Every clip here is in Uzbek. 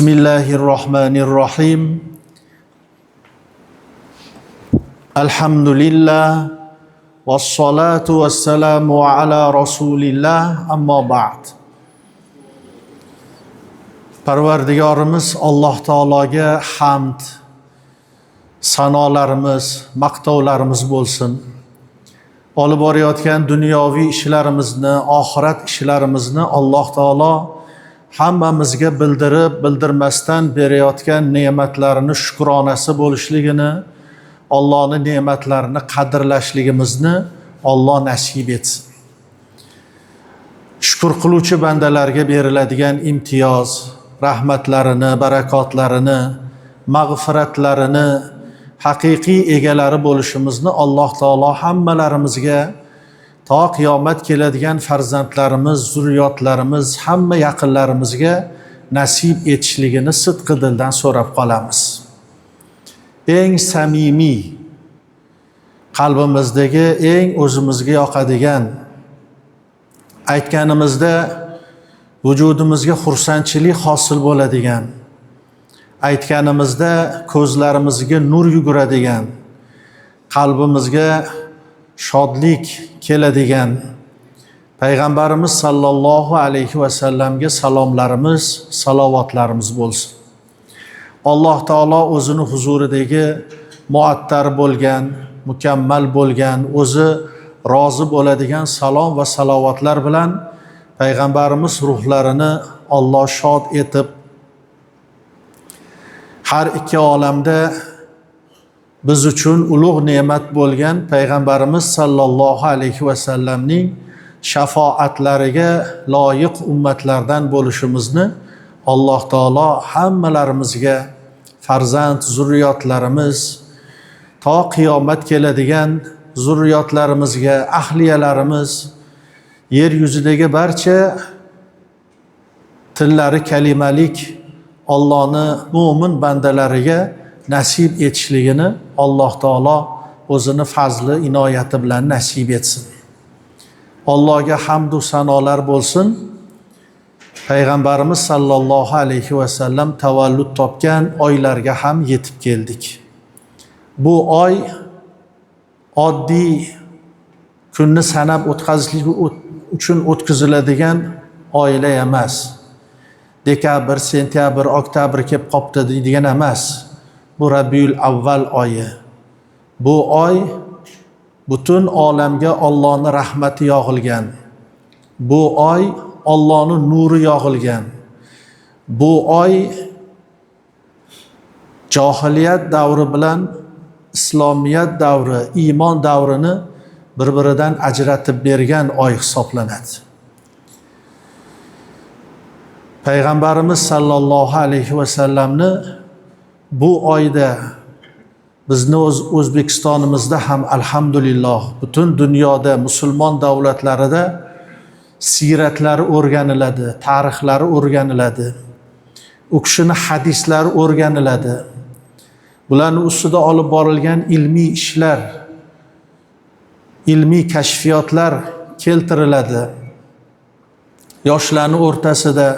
Bismillahirrohmanirrohim. Alhamdulillah vassalatu vassalamu ala rasulillah, ammo ba'd. Parvardigorimiz Alloh taologa hamd, sanolarimiz, maqtovlarimiz bo'lsin. Olib borayotgan dunyoviy ishlarimizni, oxirat ishlarimizni Alloh taolo hammamizga bildirib, bildirmasdan berayotgan ne'matlarini shukronasi bo'lishligini, Allohning ne'matlarini qadrlashligimizni Alloh nasib etsin. Shukr qiluvchi bandalarga beriladigan imtiyoz, rahmatlarini, barakotlarini, mag'firatlarini haqiqiy egalari bo'lishimizni Alloh taolo hammalarimizga to qiyomat keladigan farzandlarimiz, zurriyotlarimiz, hamma yaqinlarimizga nasib etishligini sidqi dildan so'rab qolamiz. Eng samimiy, qalbimizdagi eng o'zimizga yoqadigan, aytganimizda vujudimizga xursandchilik hosil bo'ladigan, aytganimizda ko'zlarimizga nur yuguradigan, qalbimizga shodlik keladigan Payg'ambarimiz sallallohu alayhi vasallamga salomlarimiz, salovatlarimiz bo'lsin. Alloh taolo o'zini huzuridagi muattar bo'lgan, mukammal bo'lgan, o'zi rozi bo'ladigan salom va salovatlar bilan Payg'ambarimiz ruhlarini Alloh shod etib, har ikki olamda biz uchun ulug' ne'mat bo'lgan Payg'ambarimiz sallallohu alayhi vasallamning shafoatlariga loyiq ummatlardan bo'lishimizni Alloh taolo hammalarimizga, farzand, zurriyotlarimiz, to qiyomat keladigan zurriyotlarimizga, ahliyalarimiz, yer yuzidagi barcha tillari kalimalik Allohni mo'min bandalariga nasib etishligini Alloh taolo o'zini fazli inoyati bilan nasib etsin. Allohga hamd va sanolar bo'lsin. Payg'ambarimiz sallallohu alayhi vasallam tavallud topgan oylarga ham yetib keldik. Bu oy oddiy kunni sanab o'tkazishlik uchun o'tkaziladigan oylar emas. Dekabr, sentyabr, oktyabr kelib qopti deydigan emas. Bu Rabiul Avval oyi. Bu oy butun olamga Allohning rahmati yog'ilgan. Bu oy Allohning nuri yog'ilgan. Bu oy johiliyat davri bilan islomiyat davri, iymon davrini bir-biridan ajratib bergan oy hisoblanadi. Payg'ambarimiz sallallohu alayhi vasallamni bu oyda bizni O'zbekistonimizda ham alhamdulillah butun dunyoda musulmon davlatlarida siyratlari o'rganiladi, tarixlari o'rganiladi. U kishini hadislari o'rganiladi. Bularning ustida olib borilgan ilmiy ishlar, ilmiy kashfiyotlar keltiriladi. Yoshlarning o'rtasida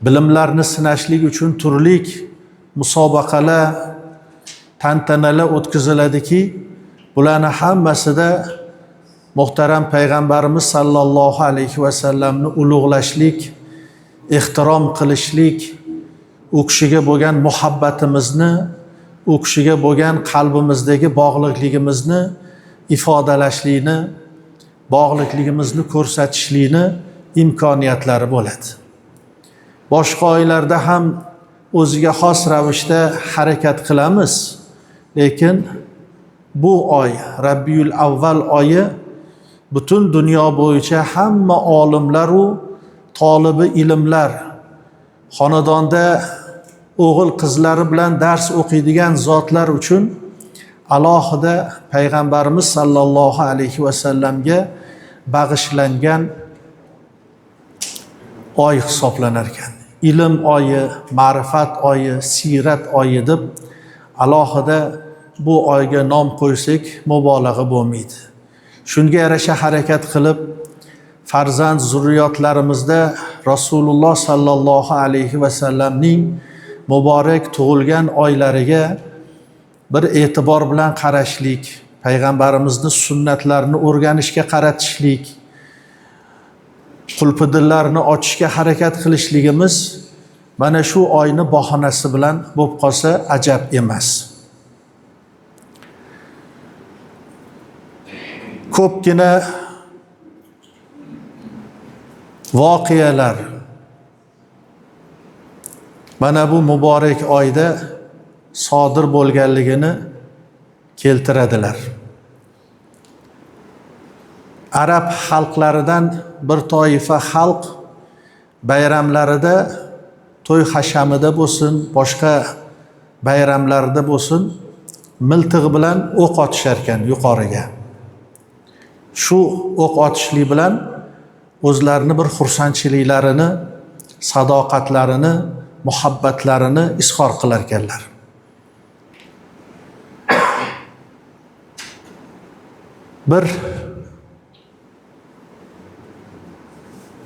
bilimlarni sinashlik uchun turli musobaqalar, tantanalar o'tkaziladiki, bularning hammasida muhtaram Payg'ambarimiz sallallohu alayhi vasallamni ulug'lashlik, ehtirom qilishlik, u kishiga bo'lgan muhabbatimizni, u kishiga bo'lgan qalbimizdagi bog'liqligimizni ifodalashlikni, bog'liqligimizni ko'rsatishlikni imkoniyatlari bo'ladi. Boshqa oylarda ham o'ziga xos ravishda harakat qilamiz, lekin bu oy Rabiul Avval oyi butun dunyo bo'yicha hamma olimlar u tolibi ilmlar, xonadonda o'g'il qizlari bilan dars o'qiydigan zotlar uchun alohida Payg'ambarimiz sallallohu alayhi vasallamga bag'ishlangan oy hisoblanar ekan. Ilm oyi, ma'rifat oyi, siyrat oyi deb alohida bu oyga nom qo'ysak mubolag'a bo'lmaydi. Shunga yarasha harakat qilib, farzand zurriyotlarimizda Rasululloh sallallohu alayhi va sallamning muborak tug'ilgan oylariga bir e'tibor bilan qarashlik, payg'ambarimizni sunnatlarini o'rganishga qaratishlik, qulpidillarni ochishga harakat qilishligimiz mana shu oyni bahonasi bilan bo'lib qolsa ajab emas. Ko'pgina voqealar mana bu muborak oyda sodir bo'lganligini keltiradilar. Arab xalqlaridan bir toifa xalq bayramlarida, to'y hashamida bo'lsin, boshqa bayramlarda bo'lsin, miltiq bilan o'q otishar ekan yuqoriga. Shu o'q otishlik bilan o'zlarini bir xursandchiliklarini, sadoqatlarini, muhabbatlarini izhor qilar ekanlar. Bir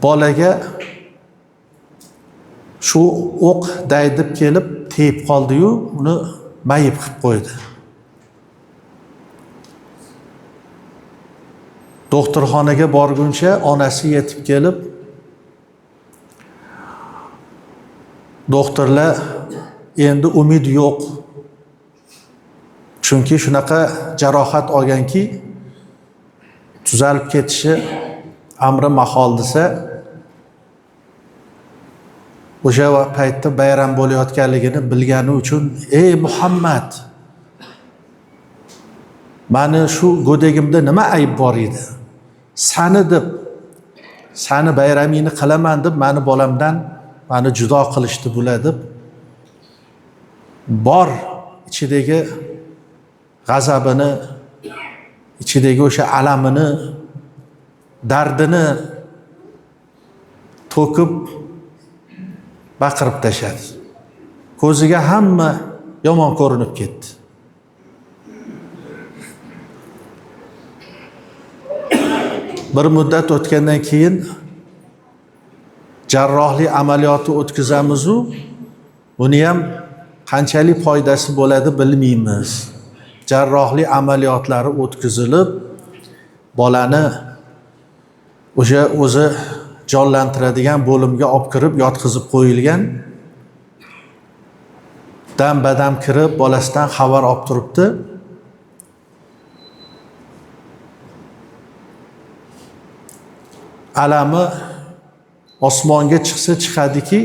bolaga shu o'q daydib kelib tegib qoldi-yu, uni mayib qilib qo'ydi. Doktorxonaga borguncha onasi yetib kelib, doktorlar endi umid yo'q, chunki shunaqa jarohat olganki, tuzalib ketishi amri mahol desa, o'sha paytda bayram bo'layotganligini bilgani uchun, ey Muhammad, mani shu go'dagimda nima ayb bor edi? Sani deb, sani bayramingni qilaman deb mani bolamdan mani judo qilishdi bular deb, bor ichidagi g'azabini, ichidagi o'sha alamini, dardini to'kib baqirib tashladi. Ko'ziga hamma yomon ko'rinib ketdi. Bir muddat o'tgandan keyin jarrohlik amaliyoti o'tkazamiz-u, buni ham qanchalik foydasi bo'ladi bilmaymiz. Jarrohlik amaliyotlari o'tkazilib, bolani o'sha o'zi jonlantiradigan bo'limga olib kirib yotqizib qo'yilgan. Dam badam kirib bolasidan xabar olib turibdi. Alami osmonga chiqsa chiqadiki,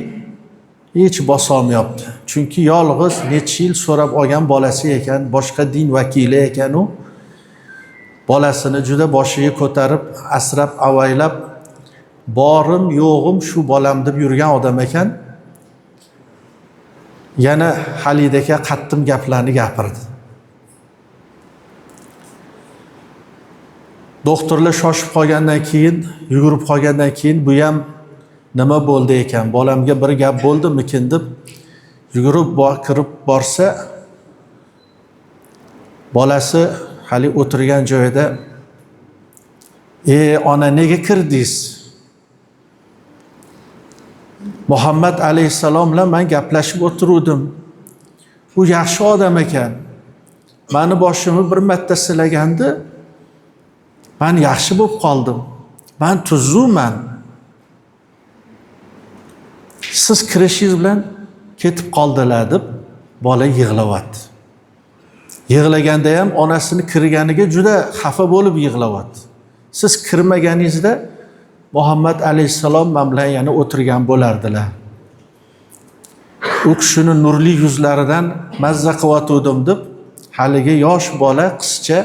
hech bosolmayapti. Chunki yolg'iz necha yil so'rab olgan bolasi ekan, boshqa din vakili ekan u. Bolasini juda boshiga ko'tarib, asrab, avaylab, borim yo'g'im shu bolam deb yurgan odam ekan. Yana Halidaka qattim gaplarni gapirdi. Doktorlar shoshib qolgandan keyin, yugurib qolgandan keyin bu ham nima bo'ldi ekan, bolamga bir gap bo'ldimikin deb yugurib kirib borsa, bolasi hali o'tirgan joyida, ona nega kirdingiz? Muhammad alayhissalom bilan men gaplashib o'tiruvdim. U yaxshi odam ekan. Meni boshimni bir marta silagandi, men yaxshi bo'lib qoldim. Men tuzukman. Siz kirishingiz bilan ketib qoldilar deb bola yig'layapti. Yig'laganda ham onasini kirganiga juda xafa bo'lib yig'layapti. Siz kirmaganingizda Muhammad alayhissalom men bilan yana o'tirgan bo'lardilar. U kishini nurli yuzlaridan mazza qilayotgandim deb haligi yosh bola qizcha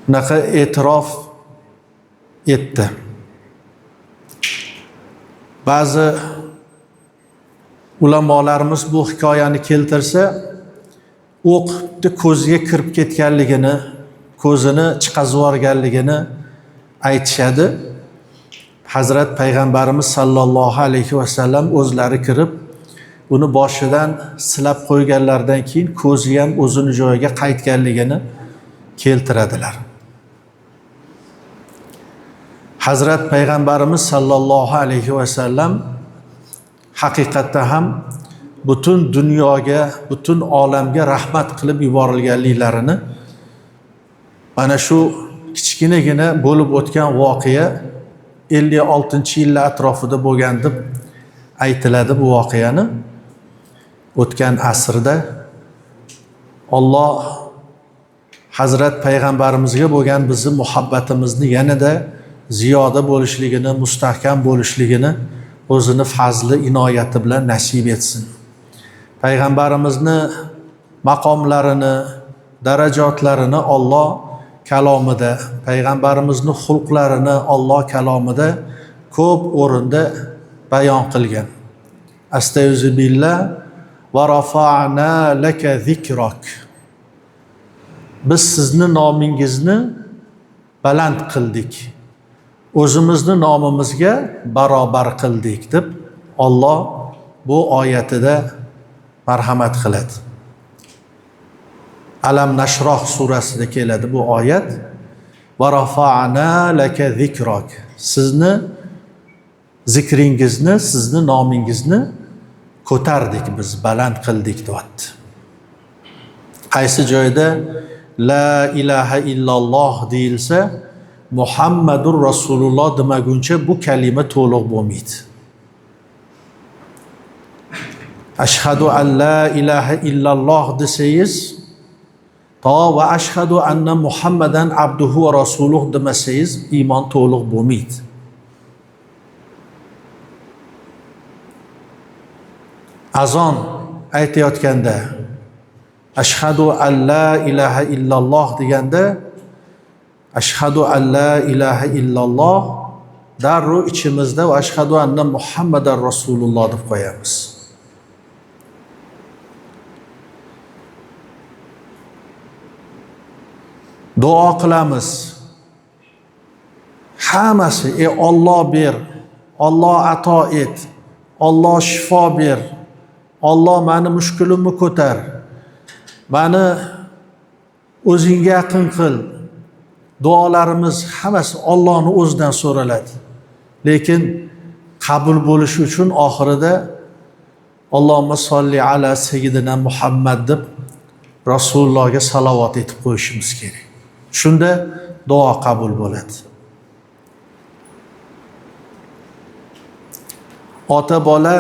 bunaqa e'tirof etdi. Ba'zi ulamolarimiz bu hikoyani keltirsa, o'q ko'ziga kirib ketganligini, ko'zini chiqazib yuborganligini aytishadi. Hazrat Payg'ambarimiz sallallohu alayhi vasallam o'zlari kirib, uni boshidan silab qo'yganlaridan keyin ko'zi ham o'zini joyiga qaytganligini keltiradilar. Hazrat Payg'ambarimiz sallallohu alayhi va sallam haqiqatda ham butun dunyoga, butun olamga rahmat qilib yuborilganliklarini mana shu kichkinagina bo'lib o'tgan voqea 56-yillar atrofida bo'lgan deb aytiladi bu voqeani. O'tgan asrda Alloh Hazrat Payg'ambarimizga bo'lgan bizni muhabbatimizni yanada ziyoda bo'lishligini, mustahkam bo'lishligini o'zini fazli inoyati bilan nasib etsin. Payg'ambarimizni maqomlarini, darajotlarini Alloh kalomida, payg'ambarimizni xulqlarini Alloh kalomida ko'p o'rinda bayon qilgan. Astayuzu billah va rafa'na laka zikrok. Biz sizni nomingizni baland qildik. O'zimizni nomimizga barobar qildik deb Alloh bu oyatida marhamat qiladi. Alam Nashroh surasida keladi bu oyat. Va rafa'na laka zikrok. Sizni zikringizni, sizni nomingizni ko'tardik biz, baland qildik deyapti. Qaysi joyda la ilaha illalloh deyilsa, Muhammadur Rasululloh demaguncha bu kalima to'liq bo'lmaydi. Ashhadu an la ilaha illalloh desangiz, to va ashhadu anna Muhammadan abduhu va rasuluh demasangiz iymon to'liq bo'lmaydi. Azon aytayotganda ashhadu an la ilaha illalloh deganda ashhadu an la ilaha illalloh darrov ichimizda va ashhadu anna Muhammadar Rasululloh deb qo'yamiz. Duo qilamiz. Hammasi ey Alloh ber, Alloh ato et, Alloh shifo ber, Alloh meni mushkulimni ko'tar, meni o'zingga yaqin qil. Duolarimiz hammasi Allohning o'zidan so'raladi. Lekin qabul bo'lishi uchun oxirida Allohumma solli ala sayyidina Muhammad deb Rasulullohga salovat etib qo'yishimiz kerak. Shunda duo qabul bo'ladi. Ota bola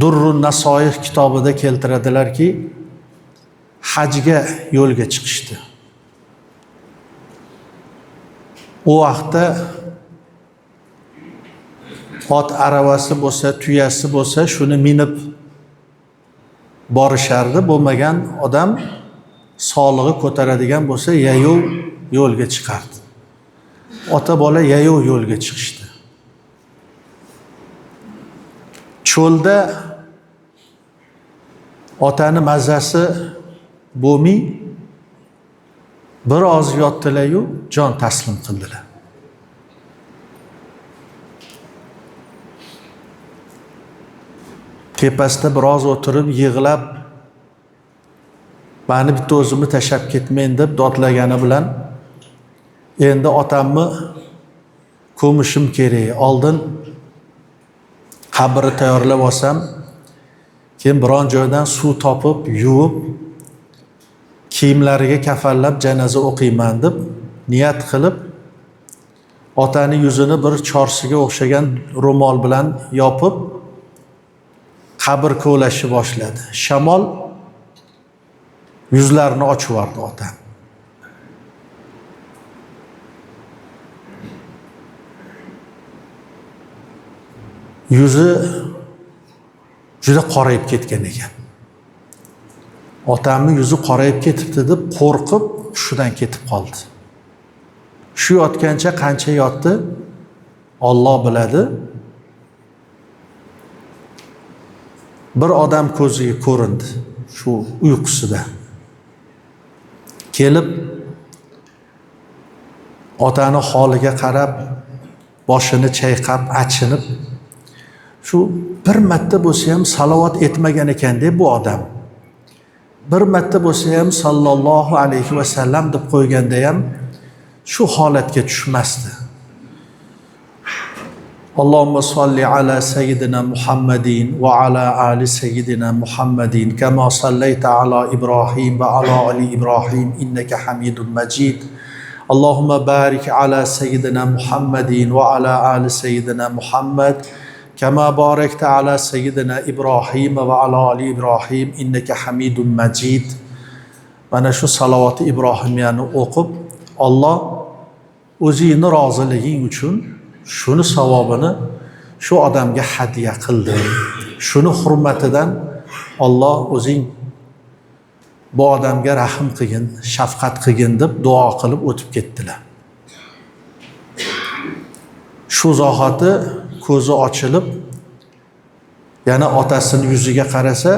Durrun Nasoih kitobida keltiradilarki, hajga yo'lga chiqishdi. U vaqtda ot aravasi bo'lsa, tuyasi bo'lsa, shuni minib borishardi. Bo'lmagan odam sog'lig'i ko'taradigan bo'lsa, yayov yo'lga chiqardi. Ota bola yayov yo'lga chiqishdi. Cho'lda otani mazasi bo'lmay biroz yotdilar-yu, jon taslim qildilar. Tepasida biroz o'tirib yig'lab, meni bitta o'zimni tashlab ketmang deb dodlagani bilan endi otamni ko'mishim kerak. Oldin qabri tayyorlab olsam, keyin biron joydan suv topib, yuvib, kiyimlariga kafanlab janoza o'qiyman deb niyat qilib, otani yuzini bir chorsiga o'xshagan ro'mol bilan yopib, qabr kovlashni boshladi. Shamol yuzlarini ochib yubordi otam. Yuzi juda qorayib ketgan ekan. Otamning yuzi qorayib ketibdi deb qo'rqib hushidan ketib qoldi. Shu yotgancha qancha yotdi, Alloh biladi. Bir odam ko'ziga ko'rindi shu uyqusida. Kelib otani holiga qarab, boshini chayqab, achinib, shu bir marta bo'lsa ham salovat etmagan ekan deb bu odam. Bir marta bo'lsa ham sallallohu alayhi va sallam deb qo'yganda ham shu holatga tushmasdi. Allohumma solli ala sayyidina Muhammadin va ala ali sayyidina Muhammadin kama sallayta ala Ibrohim va ala ali Ibrohim innaka Hamidum Majid. Allohumma barik ala sayyidina Muhammadin va ala ali sayyidina Muhammad kama barakta ala sayyidina Ibrohim va ala ali Ibrohim innaka Hamidum Majid. Mana shu salovati Ibrohimiyani o'qib, Alloh o'zingni roziliging uchun shuni savobini shu odamga hadya qildi. Shuni hurmatidan Alloh o'zing bu odamga rahm qilgin, shafqat qilgin deb duo qilib o'tib ketdilar. Shu zahoti ko'zi ochilib, yana otasini yuziga qarasa,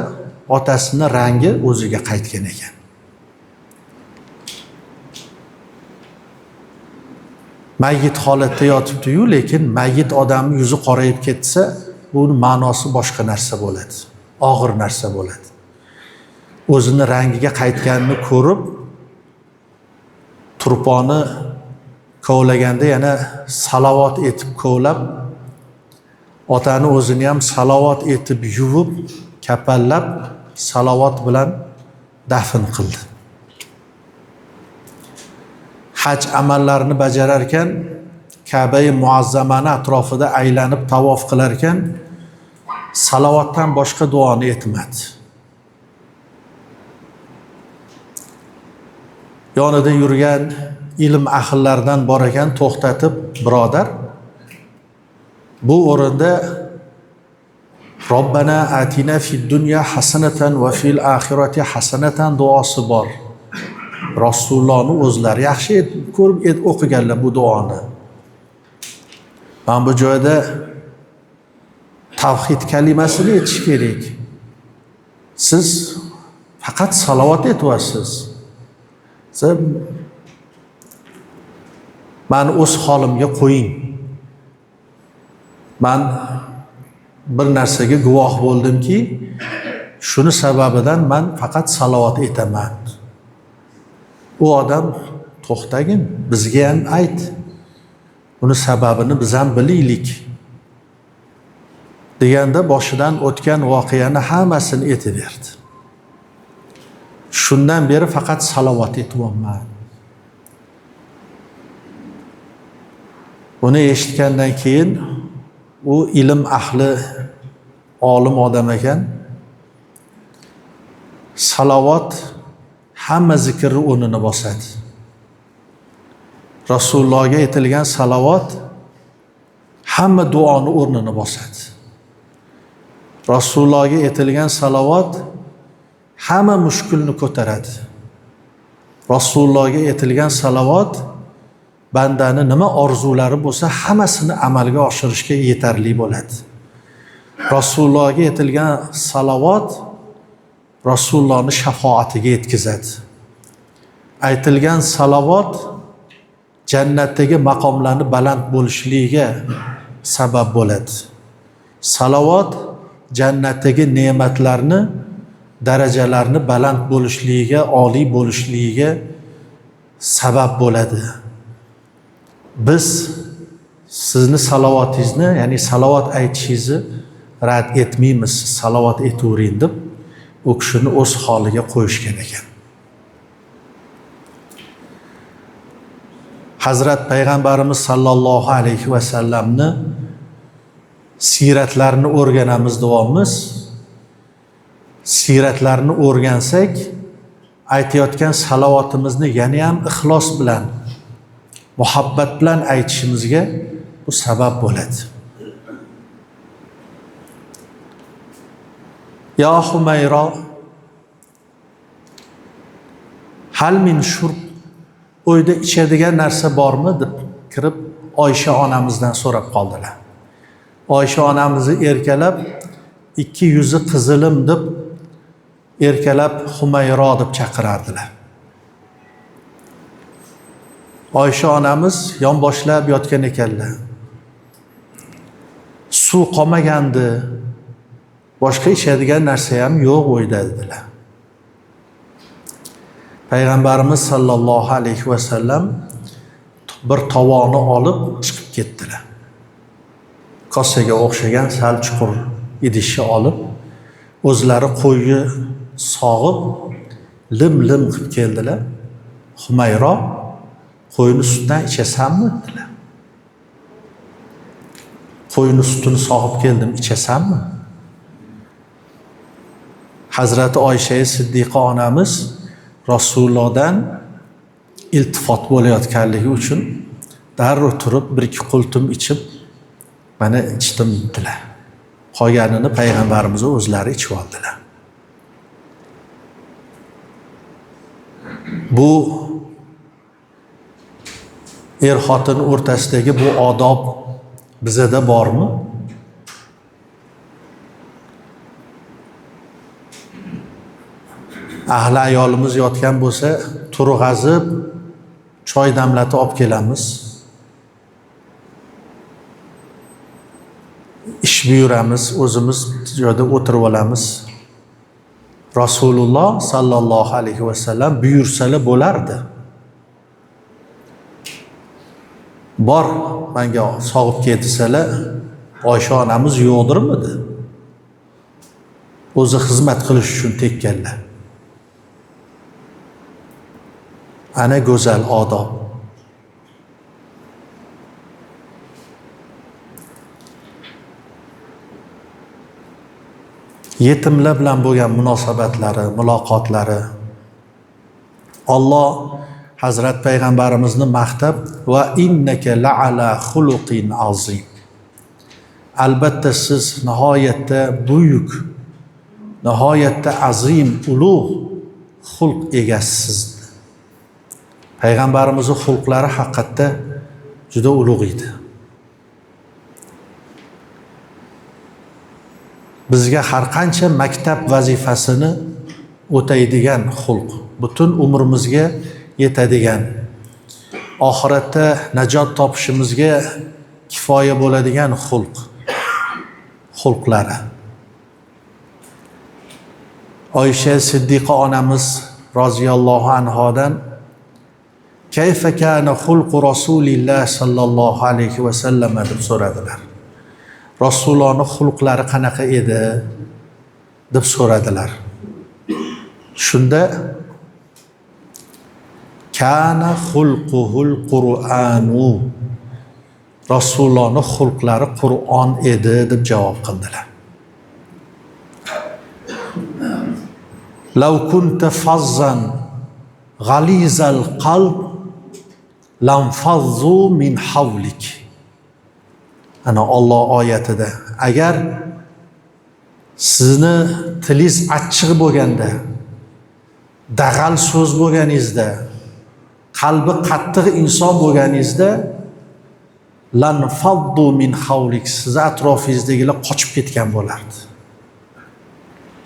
otasini rangi o'ziga qaytgan ekan. Mayyit holatda yotibdi-yu, lekin mayyit odamning yuzi qorayib ketsa, buni ma'nosi boshqa narsa bo'ladi, og'ir narsa bo'ladi. O'zini rangiga qaytganini ko'rib, turponi kovlaganda yana salovat etib kovlab, otani o'zini ham salovat etib yuvib, kapallab, salovat bilan dafn qildi. Haj amallarini bajarar ekan, Ka'bai muazzamani atrofida aylanib tavof qilar ekan, salovatdan boshqa duoni etmadi. Yonida yurgan ilm ahllaridan bor ekan, to'xtatib, birodar, bu o'rinda Robbana atina fid dunya hasanatan va fil axirati hasanatan duosi bor. Rasulullohni o'zlari yaxshi ko'rib o'qiganlar bu duoni. Mana bu joyda tavhid kalimasini aytish kerak. Siz faqat salovat aytyapsiz. Siz meni o'z holimga qo'ying. Men bir narsaga guvoh bo'ldimki, shuni sababidan men faqat salovat aytaman. U odam to'xtagin, bizga ham ayt. Uni sababini biz ham bilaylik deganda boshidan o'tgan voqeani hammasini aytaverdi. Shundan beri faqat salovat aytyapman. Uni eshitgandan keyin u ilm ahli, olim odam ekan. Salovat hamma zikrni o'rnini bosadi. Rasulullohga aytilgan salovat hamma duoni o'rnini bosadi. Rasulullohga aytilgan salovat hamma mushkulni ko'taradi. Rasulullohga aytilgan salovat bandani nima orzulari bo'lsa hammasini amalga oshirishga yetarli bo'ladi. Rasulullohga aytilgan salovat Rasulullohning shafoatiga yetkazadi. Aytilgan salovat jannatdagi maqomlarni baland bo'lishligiga sabab bo'ladi. Salovat jannatdagi ne'matlarni, darajalarni baland bo'lishligiga, oliy bo'lishligiga sabab bo'ladi. Biz sizni salovatingizni, ya'ni salovat aytishingizni rad etmaymiz, salovat aytavering deb u kishini o'z holiga qo'yishgan ekan. Hazrat Payg'ambarimiz sallallohu alayhi va sallamni siyratlarini o'rganamiz deyapmiz. Siyratlarini o'rgansak, aytayotgan salovatimizni yana ham ixlos bilan, muhabbat bilan aytishimizga bu sabab bo'ladi. Ya Humayro, hal min shurb, uyda ichadigan narsa bormi deb kirib Oysha onamizdan so'rab qoldilar. Oysha onamizni erkalab, ikki yuzi qizilim deb erkalab Humayro deb chaqirardilar. Oysha onamiz yonboshlab yotgan ekanlar. Suv qolmagandi, boshqa ichadigan narsa ham yo'q uyda dedilar. Payg'ambarimiz sallallohu alayhi va sallam Bir tovoni olib chiqib ketdilar. Kosaga o'xshagan sal chuqur idishni olib, o'zlari qo'yni sog'ib, lim-lim qilib keldilar. Humayro, qo'yni sutdan ichasanmi dedilar. Qo'yni sutini sog'ib keldim, ichasanmi? Hazrati Oysha Siddiqa onamiz Rasulullohdan iltifot bo'layotganligi uchun darrov turib bir ikki qultum ichib, mana ichdim dedilar. Qolganini payg'ambarimiz o'zlari ichib oldilar. Bu er-xotin o'rtasidagi bu odob bizada bormi? Ahli ayolimiz yotgan bo'lsa, turg'azib choy damlatib olib kelamiz. Ish buyuramiz, o'zimiz joyda o'tirib olamiz. Rasululloh sallallohu alayhi vasallam buyursalar bo'lardi. Bor, menga sog'ib kel desalar, Oysha onamiz yo'qdirmidi? O'zi xizmat qilish uchun tekkanlar. Ana go'zal odob. Yetimlar bilan bo'lgan munosabatlari, muloqotlari. Alloh Hazrat payg'ambarimizni maqtab va innaka la'ala xuluqin azim. Albatta siz nihoyatda buyuk, nihoyatda azim, ulug' xulq egasisiz. Payg'ambarimizning xulqlari haqiqatda juda ulug' edi. Bizga har qancha maktab vazifasini o'taydigan xulq, butun umrimizga yetadigan, oxiratda najot topishimizga kifoya bo'ladigan xulqlari. Oysha Siddiqa onamiz roziyallohu anhodan kayfa kana xulqu Rasulillah sallallohu alayhi va sallam deb so'radilar. Rasulullohning xulqlari qanaqa edi deb so'radilar. Shunda kana xulquhul Qur'anu, Rasulullohning xulqlari Qur'on edi deb javob qildilar. Law kunta fazzan g'alizal qalb lam fazzu min havlik. Ana Alloh oyatida, agar sizni tilingiz achchiq bo'lganda, dag'al so'z bo'lganingizda, qalbi qattiq inson bo'lganingizda, lan faddu min havlik, sizni atrofingizdagilar qochib ketgan bo'lardi.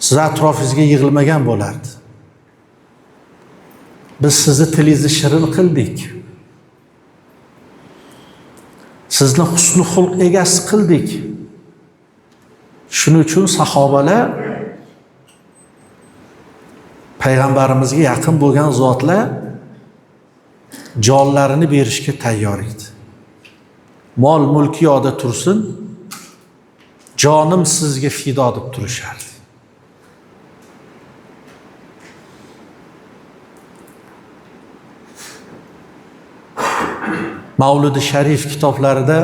Sizni atrofingizga yig'ilmagan bo'lardi. Biz sizni tilingizni shirin qildik. Sizni husni xulq egasi qildik. Shuning uchun sahobalar payg'ambarimizga yaqin bo'lgan zotlar jonlarini berishga tayyor edi. Mol mulki yo'da tursin, jonim sizga fido deb turishardi. Mavludi Sharif kitoblarida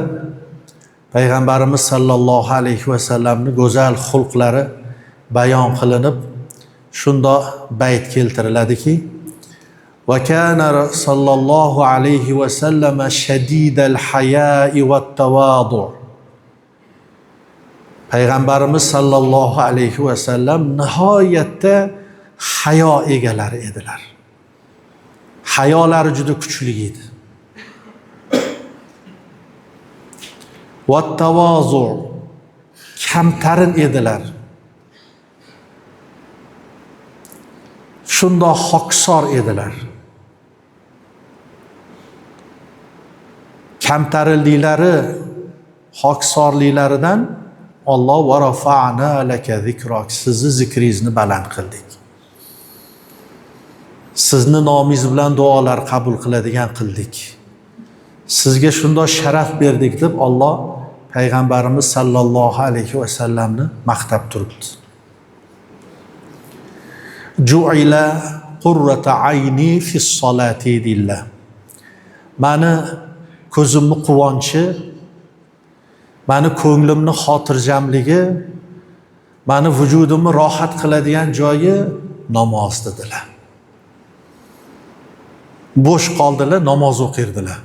payg'ambarimiz sallallohu alayhi va sallamning go'zal xulqlari bayon qilinib, shunda bayt keltiriladiki: va kana sallallohu alayhi va sallam shadidal haya'i vat tavadu. Payg'ambarimiz sallallohu alayhi va sallam nihoyatda hayo egalari edilar. Hayolari juda kuchli edi. Va tavazu, kamtarin edilar. Shundoq xoksor edilar. Kamtarinliklari, xoksorliklaridan Alloh va rafa'na laka zikrok, sizni zikringizni baland qildik. Sizni nomingiz bilan duolar qabul qiladigan qildik. Sizga shundoq sharaf berdik deb Alloh payg'ambarimiz sallallohu alayhi vasallamni maqtab turibdi. Ju'ila qurrata ayni fis solati dillah. Mani ko'zimni quvonchi, mani ko'nglimni xotirjamligi, mani vujudimni rohat qiladigan joyi namoz dedilar. Bo'sh qoldilar, namoz o'qirdilar.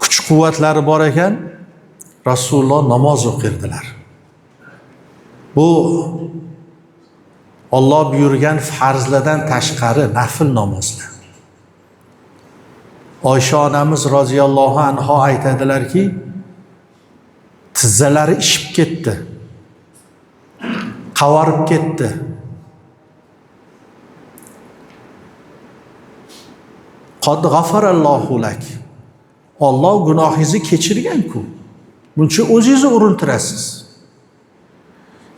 Kuch quvvatlari bor ekan, Rasululloh namoz o'qirdilar. Bu Alloh buyurgan farzlardan tashqari nafl namozlar. Oysha onamiz roziyallohu anha aytadilarki, tizzalari ishib ketdi, qavarib ketdi. Qad g'afarallohu lak. Alloh gunohingizni kechirgan-ku. Buncha o'zingizni urintirasiz.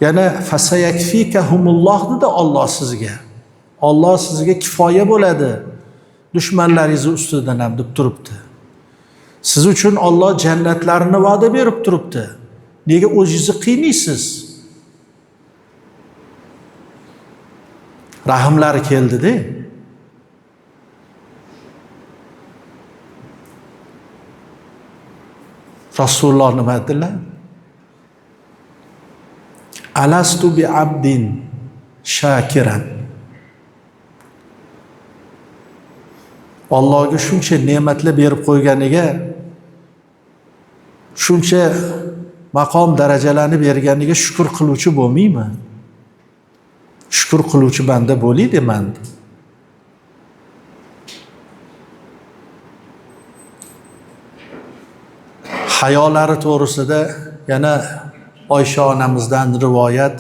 Yana fasayakfikahumulloh dedi Alloh sizga. Alloh sizga kifoya bo'ladi dushmanlaringizni ustidan ham deb turibdi. Siz uchun Alloh jannatlarini va'da berib turibdi. Nega o'zingizni qiynaysiz? Rahimlari keldi-da. Rasululloh nima dedilar? Alastu bi abdin shakiran. Allohga shuncha ne'matlar berib qo'yganiga, shuncha maqom darajalarni berganiga shukr qiluvchi bo'lmaymi? Shukr qiluvchi banda bo'ling deman. Hayolari to'g'risida yana Oysha onamizdan rivoyat.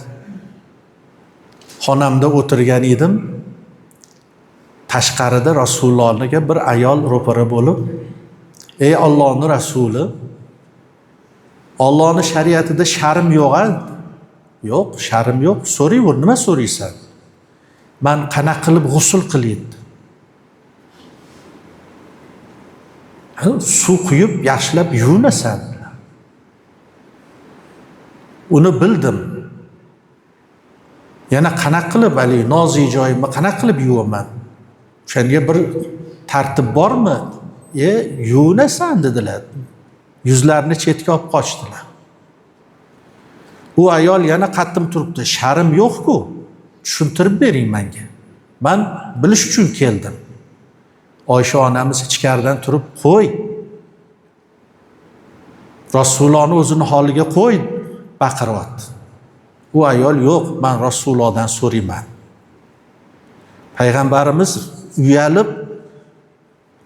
Xonamda o'tirgan edim. Tashqarida Rasulullohga bir ayol ro'para bo'lib, ey Allohning rasuli, Allohning shariatida sharm yo'q-a? Yo'q, sharm yo'q. So'rayver, nima so'raysan? Man qanaqa qilib g'usul qilay? Suv quyib yaxshilab yuvinasan. Uni bildim. Yana qanaqa qilib haligi nozik joyimni qanaqa qilib yuvaman? O'shanga bir tartib bormi? Yuvinasan dedilar. Yuzlarini chetga olib qochdilar. U ayol yana qattim turibdi. Sharm yo'q-ku. Tushuntirib bering menga. Men bilish uchun keldim. Oysha onamiz ichkaridan turib, qo'y. Rasulullohni o'zini holiga qo'y, baqiryapti. U ayol yo'q, men Rasulullohdan so'rayman. Payg'ambarimiz uyalib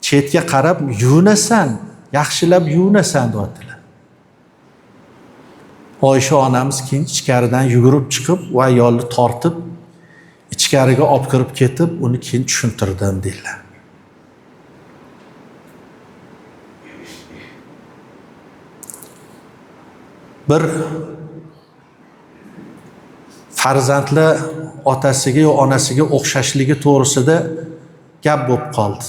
chetga qarab, yuvinasan, yaxshilab yuvinasan deyaptilar. Oysha onamiz keyin ichkaridan yugurib chiqib, u ayolni tortib ichkariga olib kirib ketib, uni keyin tushuntirdim deydilar. Bir farzandlar otasiga yo onasiga o'xshashligi to'g'risida gap bo'lib qoldi.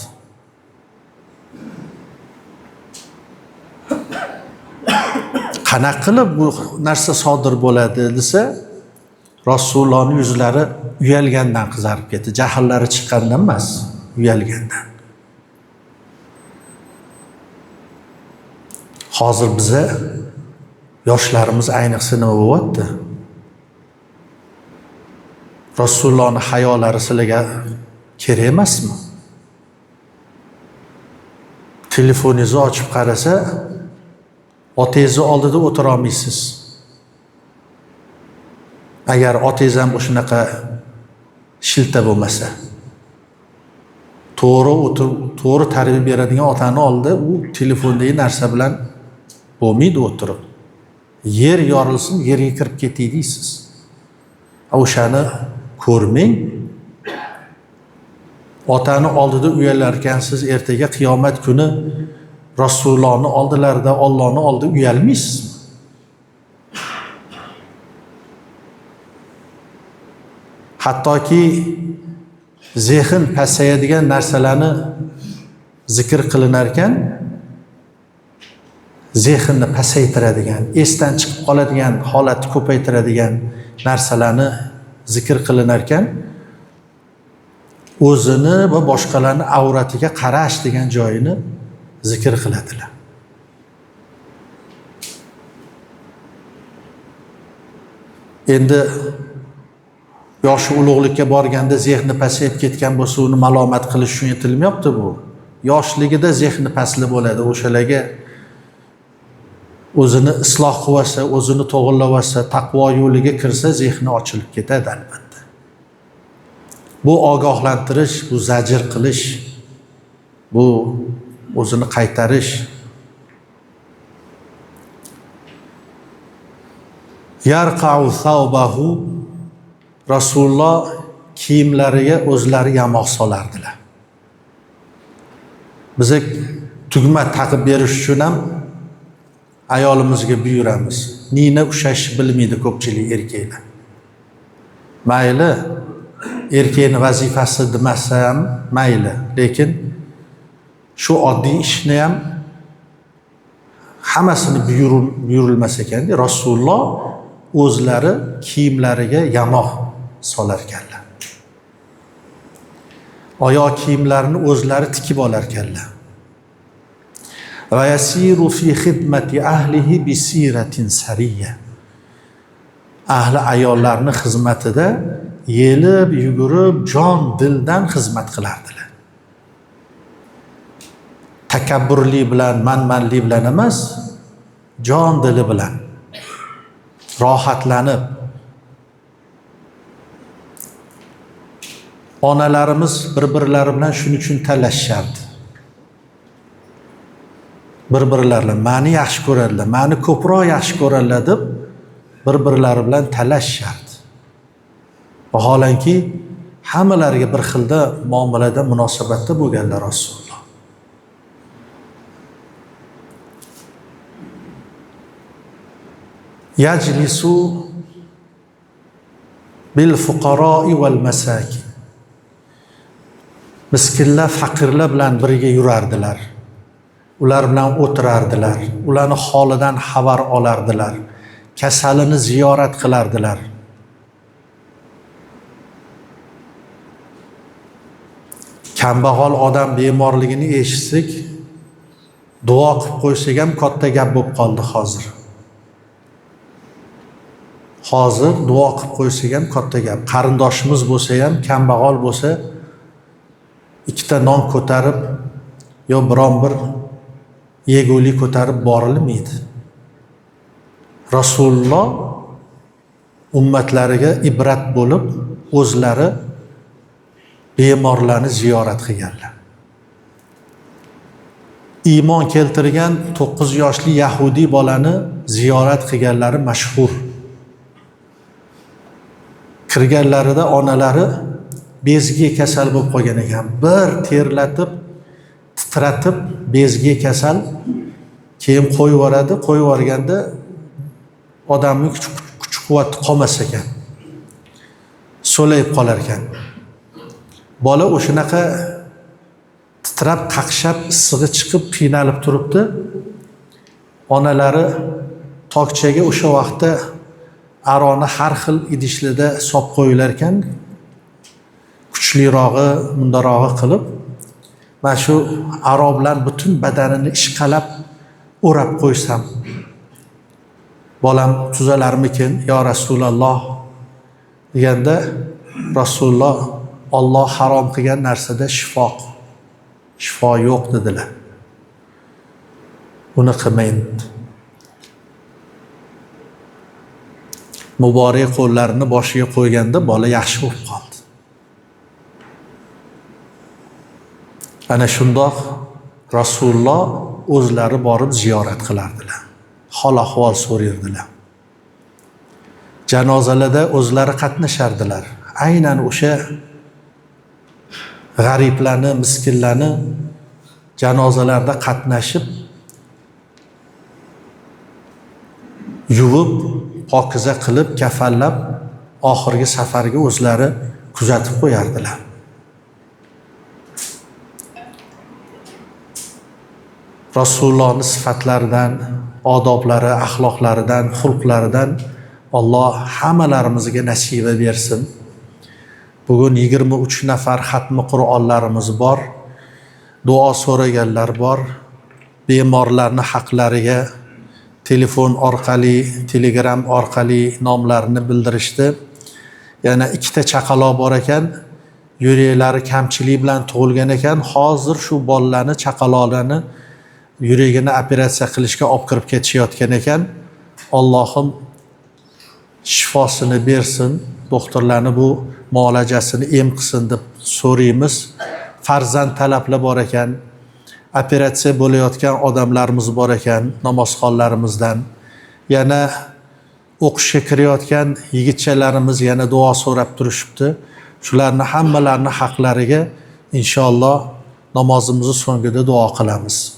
Qanaqa qilib bu narsa sodir bo'ladi desa, Rasulullohning yuzlari uyalgandan qizarib ketdi. Jahllari chiqqandan emas, uyalgandan. Hozir biza yoshlarimiz ayniqsa nima bo'lyapti? Rasulullohning hayolari sizlarga kerak emasmi? Telefoningizni ochib qarasa, otangizni oldida o'tira olmaysiz. Agar otangiz ham o'shanaqa shilta bo'lmasa, to'g'ri o'tirib, to'g'ri tarbiya beradigan otani oldida u telefondagi narsa bilan bo'lmaydi o'tirib. Yer yorilsin, yerga kirib ketay deysiz. O'shani ko'rmang. Otani oldida uyalarkansiz, ertaga qiyomat kuni Rasulullohning oldilarida, Allohning oldida uyalmaysizmi? Hattoki Zehn pasayadigan narsalarni zikr qilinar ekan, zehnni pasaytiradigan, esdan chiqib qoladigan holatni ko'paytiradigan narsalarni zikr qilinar ekan, o'zini va boshqalarni avratiga qarash degan joyini zikr qiladilar. Endi yoshi ulug'likka borganda zehni pasayib ketgan bo'lsa, uni malomat qilish uchun aytilmayapti bu. Yoshligida zehni pastli bo'ladi, o'shalarga o'zini isloh qilsa, o'zini to'g'irlab olsa, taqvo yo'liga kirsa, zehni ochilib ketadi albatta. Bu ogohlantirish, bu zajr qilish, bu o'zini qaytarish. Yarqa'u thawbahu, Rasululloh kiyimlariga o'zlari yamoq solardilar. Biza tugma taqib berish uchun ham ayolimizga buyuramiz. Nina ushlashni bilmaydi ko'pchilik erkaklar. Mayli, erkakning vazifasi demasa ham mayli, lekin shu oddiy ishni ham hammasini buyurilmas ekanda, Rasululloh o'zlari kiyimlariga yamoq solar ekanlar. Oyoq kiyimlarini o'zlari tikib olar ekanlar. Va yasiru fi xidmati ahlihi bi siratin sariyya. Ahli ayollarning xizmatida yelib, yugurib, jon dildan xizmat qilardilar. Takabburlik bilan, manmanlik bilan emas, jon dili bilan rohatlanib. Onalarimiz bir-birlari bilan shuning uchun talashishardi. Bir-birlari bilan meni yaxshi ko'radilar, meni ko'proq yaxshi ko'radilar deb bir-birlari bilan talashishardi. Vaholanki hammalariga bir xilda muomalada, munosabatda bo'lganlar Rasululloh. Yajlisu bil fuqaroi val masakin. Miskinlar, faqirlar bilan birga yurardilar. Ular bilan o'tirardilar. Ularni holidan xabar olardilar. Kasalini ziyorat qilardilar. Kambag'al odam bemorligini eshitsak, duo qilib qo'ysak ham katta gap bo'lib qoldi hozir. Hozir duo qilib qo'ysak ham katta gap. Qarindoshimiz bo'lsa ham, kambag'al bo'lsa, ikkita non ko'tarib yo biron bir yegulik ko'tarib borilmaydi. Rasululloh ummatlariga ibrat bo'lib, o'zlari bemorlarni ziyorat qilganlar. Iymon keltirgan 9 yoshli yahudi bolani ziyorat qilganlari mashhur. Kirganlarida onalari bezgi kasal bo'lib qolgan ekan. Bir terlatib, titratib bezgi kasal keyin qo'yib yuboradi. Qo'yib yuborganda odamning kuch quvvati qolmas ekan. So'layib qolar ekan. Bola o'shanaqa titrab, qaqshab, issig'i chiqib, qiynalib turibdi. Onalari tokchaga o'sha vaqtda aroni har xil idishlarda solib qo'yilar ekan, kuchlirog'i, mundarog'i qilib, mana shu aro bilan butun badanini ishqalab o'rab qo'ysam, bolam tuzalarmikin, yo Rasululloh deganda Rasululloh Alloh harom qilgan narsada shifo yo'q dedilar. Uni qilmayin. Muborak qo'llarini boshiga qo'yganda bola yaxshi bo'lib qoldi. Ana shundoq Rasululloh o'zlari borib ziyorat qilardilar. Hol ahvol so'rardilar. Janozalarda o'zlari qatnashardilar. Aynan o'sha g'ariblarni, miskinlarni janozalarda qatnashib, yuvib, pokiza qilib, kafanlab, oxirgi safarga o'zlari kuzatib qo'yardilar. Rasulullohning sifatlaridan, odoblari, axloqlaridan, xulqlaridan Alloh hammalarimizga nasiba bersin. Bugun 23 nafar xatmi Qur'onlarimiz bor. Duo so'raganlar bor. Bemorlarni haqlariga telefon orqali, Telegram orqali nomlarini bildirishdi. Yana ikkita chaqaloq bor ekan, yuraklari kamchilik bilan tug'ilgan ekan. Hozir shu bolalarni, chaqaloqlarni yuragini operatsiya qilishga olib kirib ketishayotgan ekan. Allohim shifosini bersin, doktorlarni bu muolajasini em qilsin deb so'raymiz. Farzand talablar bor ekan, operatsiya bo'layotgan odamlarimiz bor ekan namozxonlarimizdan. Yana o'qishga kirayotgan yigitchalarimiz yana duo so'rab turishibdi. Shularni hammalarini haqlariga inshaalloh namozimizni so'ngida duo qilamiz.